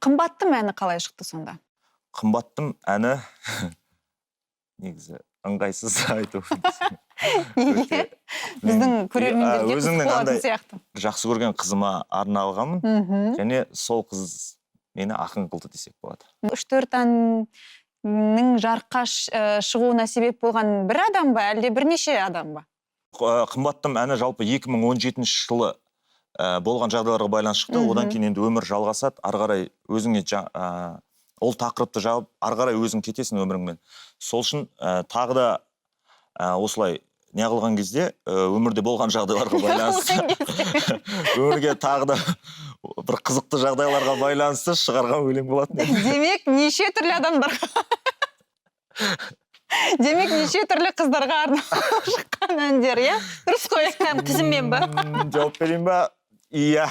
Қымбаттым әні қалай шықты сонда? Қымбаттым әні негізі ыңғайсыз айту. Неге? Біздің көрермендерге қызық Өзімнің болатын андай сияқты. жақсы көрген қызыма арналғанмын және сол қыз мені ақын қылды десек болады. Үш төрт әннің жарыққа шығуына себеп болған бір адам ба, әлде бірнеше адам ба? Қымбаттым әні жалпы 2017 жылы болған жағдайларға байланысты шықты. Одан кейін енді өмір жалғасады, ары қарай өзіңе ол тақырыпты жауып, ары қарай өзің кетесің өміріңмен. Сол үшін тағы да осылай неғылған кезде, өмірде болған жағдайларға байланысты, өмірге тағы да бір қызықты жағдайларға байланысты шығарған өлең болатын еді. Демек, неше түрлі адамдарға, демек, неше түрлі қыздарға арналып шыққан әндер, иә? Дұрыс қой? Кәдімгі тізіммен ба? Жауап берейін ба? Иә.